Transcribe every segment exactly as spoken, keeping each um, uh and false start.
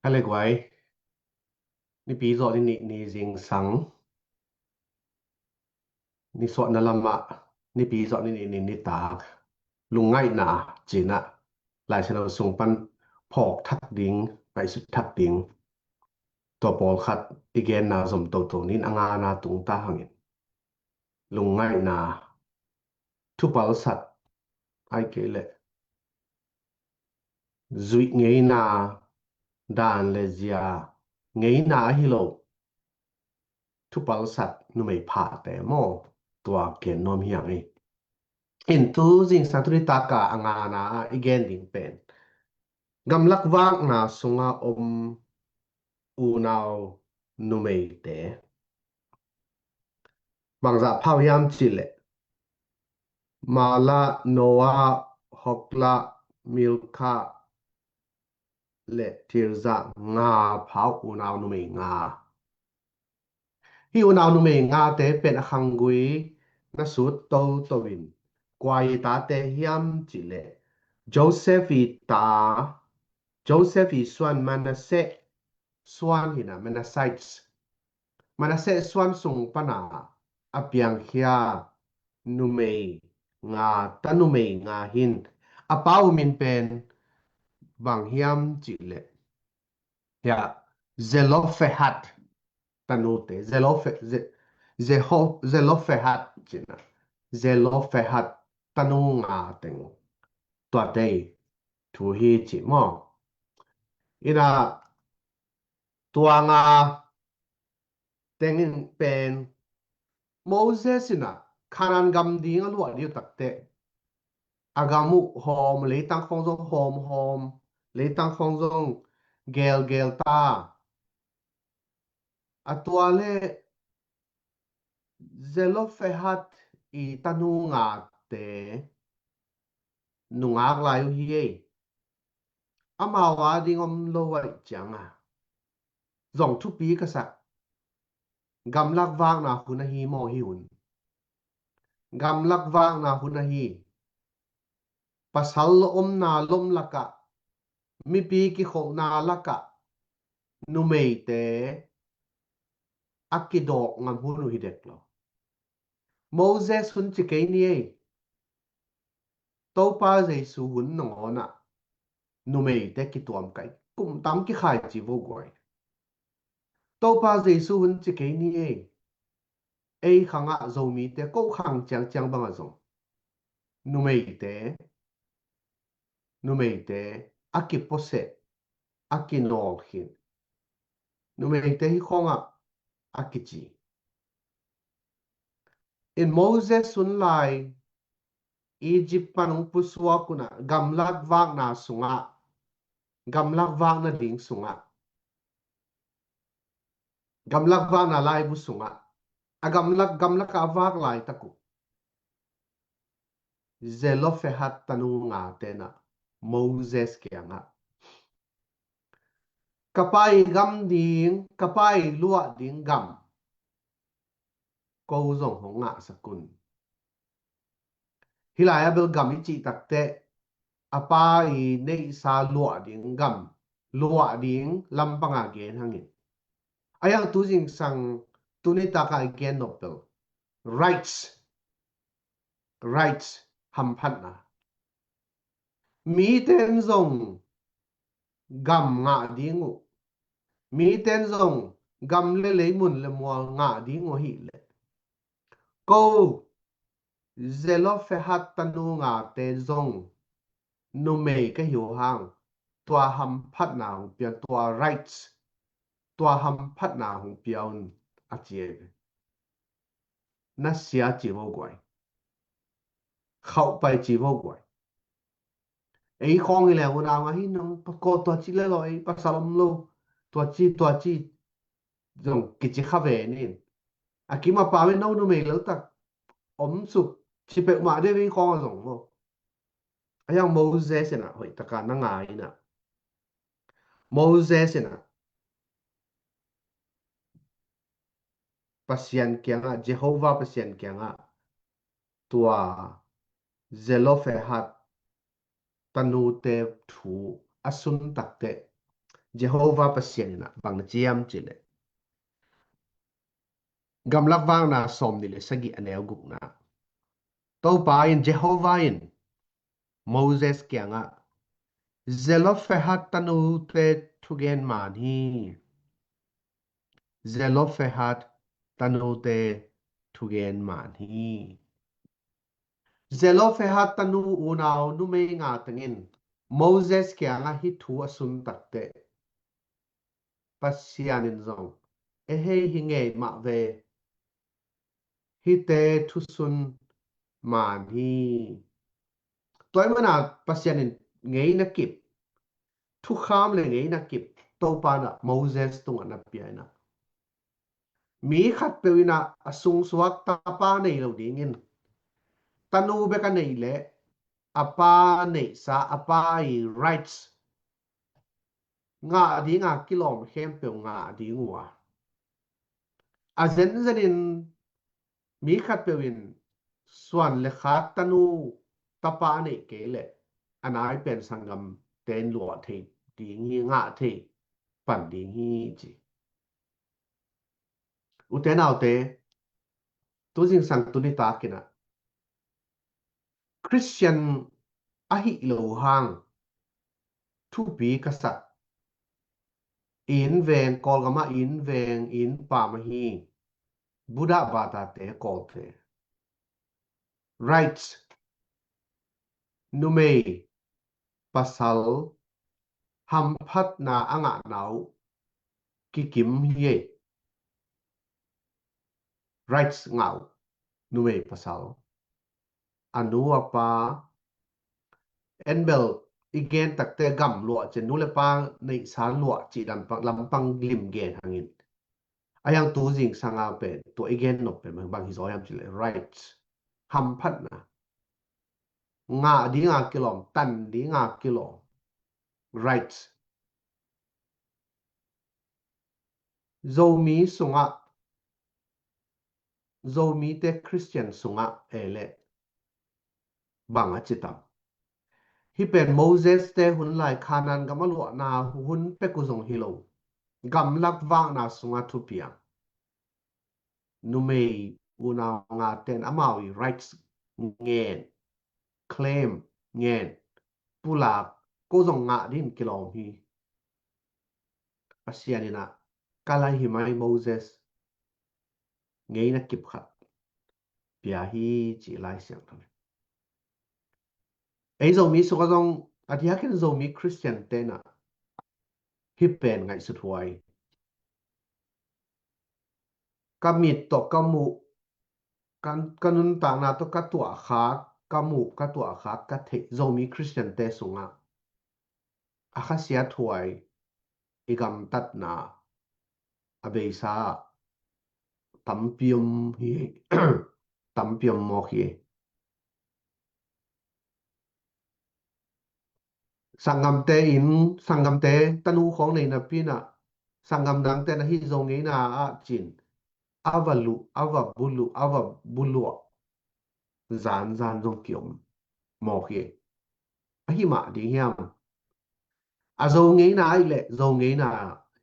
Kha le guai, nipi zawh ni nih ni zingsang, nisuahna lamah, nipi zawh ni nih ni nitak, lungngaihna cinah, Lai Siangtho sung pan phawk thak ding, ngaihsut thak ding, tua pawlkhat i genna zom toto nin a ngana tungta hangin, lungngaihna, thupalsat, ai kei leh zuih ngeina, dan le zia ngeina ahi lo, thupalsat numei phate maw, tua gen nuam hi hang hi. In tu zingsang tu nitaka a ngana ah i gen ding pen gamlak vakna sunga om unau numeite bangzah phau hiam cih leh Mahla, Noah, Hogla, Milka le Tirza, nga phau, unau numei nga. Hih unau numei ngate pen a khanggui na sut toto in kua i tate hiam cih leh Joseph i ta, Joseph i suan Manasseh suan hi na, Manassites. Manasseh suan sung pana a piangkhia numei nga, ta numei nga hi in, a pa uh min pen bang hiam cih leh, hiah, Zelophehad tanute, Zelophe-, Ze-, Zeho-, Zelophehad cih na, Zelophehad tanu nga teng, tuate thu hi cih maw. Inah, tua nga teng in pen Moses inah Kanaan gam ding a luah ding uh takteh, a gam uh hawm, leitang khawng zong hawmhawm, leitang khawng zong gelgel ta. A tua le Zelophehad i tanu ngate nungak lai uh hi ei. Amau a ding om lo aih cianga zong thupi ka sak. Gamlak vakna hun ahi maw hih hun? Gamlak vakna hun ahi. Pasal omna lom lakah, mipi kikholhna lakah numeite a kidawk ngam hun uh hi dek lo. Moses hun ci kei ni ei. Topa Jesu hun nangawnah numeite kituam kai, kum tam kikhai ci vo guai. Topa Jesu hun ci kei ni ei. Ei khangah Zomite ko khang ciangciang bangah zong numeite, numeite a kipuaseh, a kinawlkhin, numeite hih khawngah a kici. In Moses hun lai Egypt pan hong pusuak unah gamlak vakna sungah, gamlak vakna ding sungah, gamlak vakna laibu sungah, a gamlak, gamlakah a vak laitak uh Zelophehad tanu nga tenah Moses kiangah, ka pa i gam ding, ka pa i luah ding gam ko zong hong ngahsak un. Hih lai-ah bel gam i cih takteh a pa i neihsa luah ding gam, luah ding lampanga gen hangin, a iang tu zingsang tu nitakah i gen nop bel rights, rights, hamphatna. Miten zong gam ngah ding uh, miten zong gam le leimun le mual ngah ding uh ahih leh, ko Zelophehad tanu ngate zong numei ka hi uh hang, tua hamphatna hong pia un, tua rights, tua hamphatna hong pia un, a ci ei ve. Na sia ci vo guai. Khauh pai ci vo guai. Ei khawng hi leng unau nga hi nang, ko tua ci le lo, ei pasal om lo, tua ci, tua ci zong kici kha ve nin. A kim a pau in no numei leltak om suk ci peuhmah de ve, ei khawng a zong maw. A iang Moses inah hoih taka na ngai inah, Moses inah Pasian kiangah, Jehovah Pasian kiangah tua Zelophehad tanute thu a sun takteh, Jehovah Pasian in ah bang na ci hiam cih leh, Gamlak Vakna sawmnih le sagih a neu gukna, Topa in, Jehovah in Moses kiangah, Zelophehad tanute thugen man hi. Zelophehad tanute thugen man hi. Zelophehad tanu unau numei nga tengin Moses kiangah hih thu a sun takteh, Pasian in zong, e hei, hi ngei mah ve, hihte thusun man hi. Tua ahih manin Pasian in ngeina kip, thukham le ngeina kip Topa in ah Moses tungah na pia in ah, mi khatpeuh in ah a sungsuak tapa nei lo dingin, tanu bek a neih leh a pa neihsa, a pa i rights, ngah dinga kilawm khempeuh ngah ding uh a, a zenzenin mi khatpeuh in suan le khak tanu tapa neih kei leh a nai pen sanggamte in luah thei ding hi, ngah thei pan ding hi, ci. Ute naute, tu zingsang tu nitak in ah Khristian ahih loh hang thupi ka sak, inn veng, Kawlgam ah inn veng, inn pam ahi Buddha bata te, Kawlte rights, numei pasal hamphatna a ngahna uh kikim hi ei. Rights ngah uh, numei pasal, a nu a pa, en bel i gen takteh gam luah cin, nu le pa neihsa luah cih lampang, lampang lim gen hangin, a hiang tu zingsang a pen tua i gen nop pen bang hi zaw hiam cih leh rights, hamphatna, ngah dinga kilawm, tan dinga kilawm rights. Zomi sungah, Zomite Khristian sungah e leh bang a ci tam? Hih pen Moses te hun lai Khanaan gam a luahna hun pek uh zong hi lo, gamlak vakna sungah thupiang, numei unau ngate in amau i rights ngen, claim ngen, pulak, ko zong ngah dingin kilawm hi. Pasian in ah, ka lai hi mai Moses, ngeina kip khat pia hi, ci Lai Siangtho in. Ei Zomi sungah zong a diakin Zomi Khristian te in ah hih pen ngaihsut huai. Ka mit tawh ka muh, ka, ka nuntakna tawh ka tuahkhak, ka muh ka tuahkhak, ka theih Zomi Khristian te sungah a khasiathuai, i gamtatna a beisa tampi om hi, tampi om mawk hi. Sanggamte in, sanggamte tanu khawng nei napi in ah, sanggam dangte in ah hih Zo ngeina ah cin a va luh, a va buluh, a va buluah zanzan zong kiom mawk hi. Ahi mah ding hiam? A Zo ngeina ahih leh Zo ngeina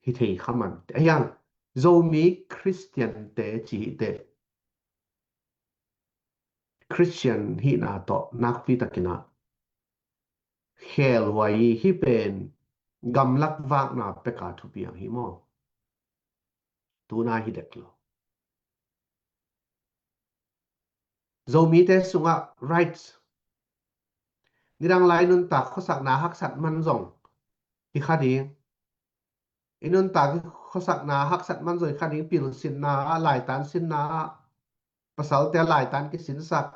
hi thei kha man. A hiang Zomi Khristian te ci hi teh, Khristian hihna tawh nakpi takin ah khelhuai hi. Hih pen gamlak vakna peka thupiang hi maw? Tuna hi dek lo. Zomite sungah rights, nidang lai nuntak khuasakna haksat man zong hi kha ding. I nuntak i khuasakna haksat man zong hi kha ding, pil sinna ah, laitan sinna ah, pasalte laitan kisinsak,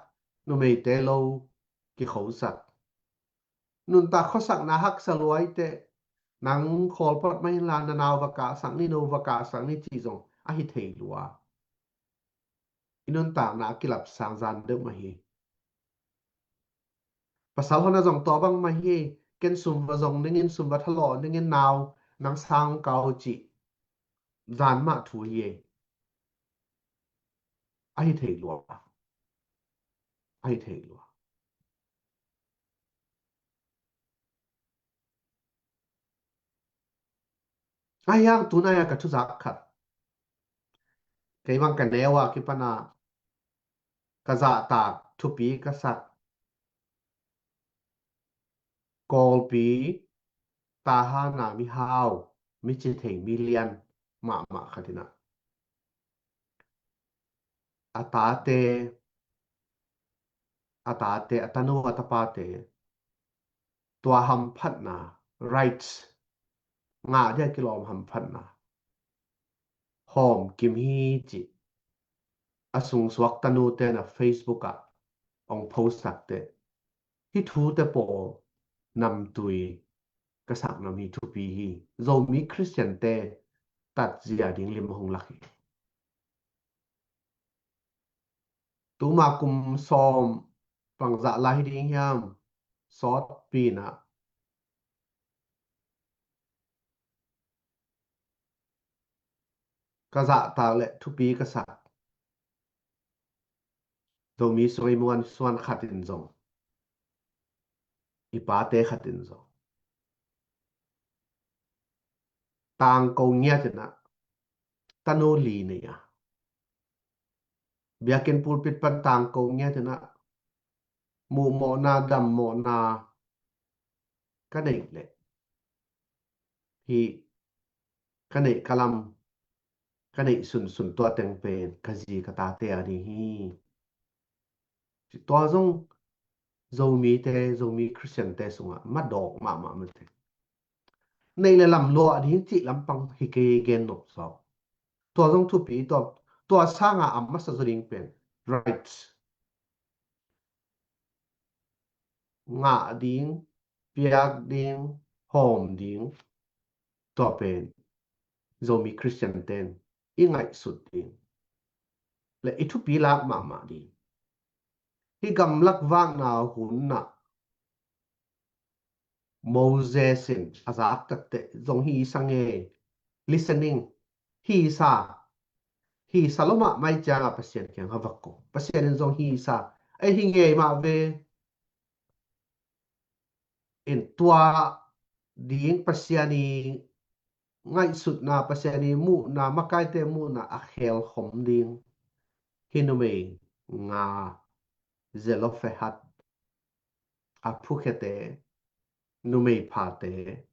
numeite lo kikhosak. Nuntak khuasakna haksa lua hi teh, nang khawlpawt mah inla na nau va kahsak ni, no va kahsak ni cih zong ahi thei lua. I nuntakna a kilapsang zan deuh mah hi. Pasal hon a zong tua bang mah hi. Ken sum va zong ning in, sum va thalawh ning in, nau nang sang kau cih zan mah thu hi. Ahi thei lua. Ahi thei lua. Ahi hang tunai a ka thuzak khat, kei bang ka neu a kipana ka zahtak thupi ka sak Kawlpi, Taha na mihau, mi cithei, mi lian mahmah khat in ah, a tate, a tate, a tanu, a tapate tua hamphatna, rights, ngah dia kilawm hamphatna hawm kim hi cih a sungsuak tanute na Facebook ah hong post sak teh, hih thute pawl namtui ka sak nam hi, thupi hi. Zomi Khristiante tatzia ding lim hong lak hi. Tuma kum sawm bangzah lai hi ding hiam, sawtpi in ah ka zahtak le thupi ka sak Zomi sung i muan suan khat in zong, i pate khat in zong, tangko ngiat in ah, tanu li nei a, biakinn pulpit pan tangko ngiat in ah, muhmawhna, dammawhna ka neih leh, hih ka neih ka lam, ka neih sunsun tua teng pen ka zi ka tate a ding hi. Tua zong Zomite, Zomi Khristiante sungah madawk mahmah mate. Neih le lam luah ding cih lampang hi kei, gen nop zaw. Tua zong thupi, tua, tua sanga a masa zaw ding pen rights, ngah ding, piak ding, hawm ding, tua pen Zomi Khristianten i ngaihsut ding le i thupi lak mahmah ding. Hih gamlak vakna hun ah Moses in a zak takteh zong hi sa ngei, listening, hi sa, hi sa lo mahmah ciangah Pasian kiangah va ko. Pasian in zong hi sa, ei, hi ngei mah ve. In tua ding Pasian i ngaihsutna, Pasian i muhna, makaite muhna a khelkhom ding hih numei nga, Zelofehad, a phukhiate, numei phate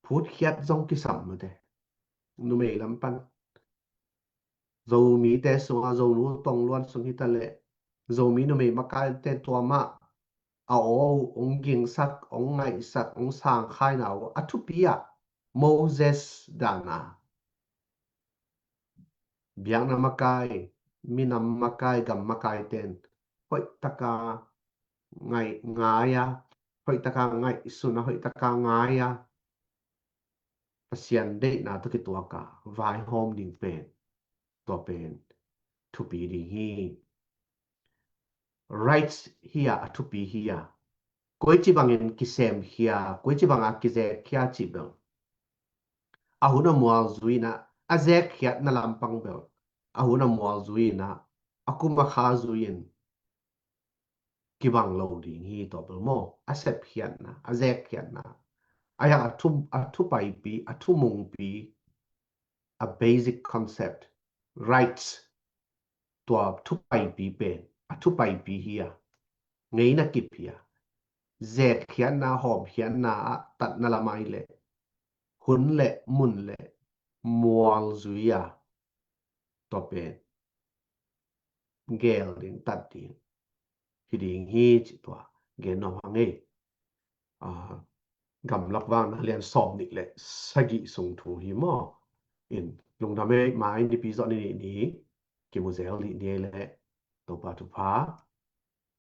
phutkhiat zong kisam mate. Numei lam pan Zomite sungah Zonu tongluan sung hi ta leh, Zomi numei makaite tua mah a aw uh hong gingsak, hong ngaihsak, hong sangkhaina uh a thupi ah Moses dan a biakna makai, minam makai, gam makaiten hoihtaka ngai, ngai a, hoihtaka ngaihsun a, hoihtaka ngai a, Pasian deihna tawh kituak a vaihawm ding pen, tua pen thupi ding hi. Rights hi a, a thupi hi a, koici bangin kisemkhia, koici banga kizekkhia cih bel a hun a mual zui in ah, a zekkhiatna lampang bel a hun a mual zui in ah, a kum a kha zui in kibang lo ding hi, tua bel maw, a sepkhiatna, a zekkhiatna, a yak a thu, a thupaipi, a thumungpi, a basic concept, rights, tua thupaipi pen a thupaipi hi a, ngeina kip hi a, zekkhiatna, hawmkhiatna ah tatna lam ai leh hun le mun le mual zui a, tua pen gel ding, tat ding hi ding hi, cih tua gen nuam hang ei. Gamlak vakna lian sawm nih le sagih sung thu hi maw. In lungdam ei, mai nipi zawh ni nih ni kimu zel dih ni ei leh, Topa thupha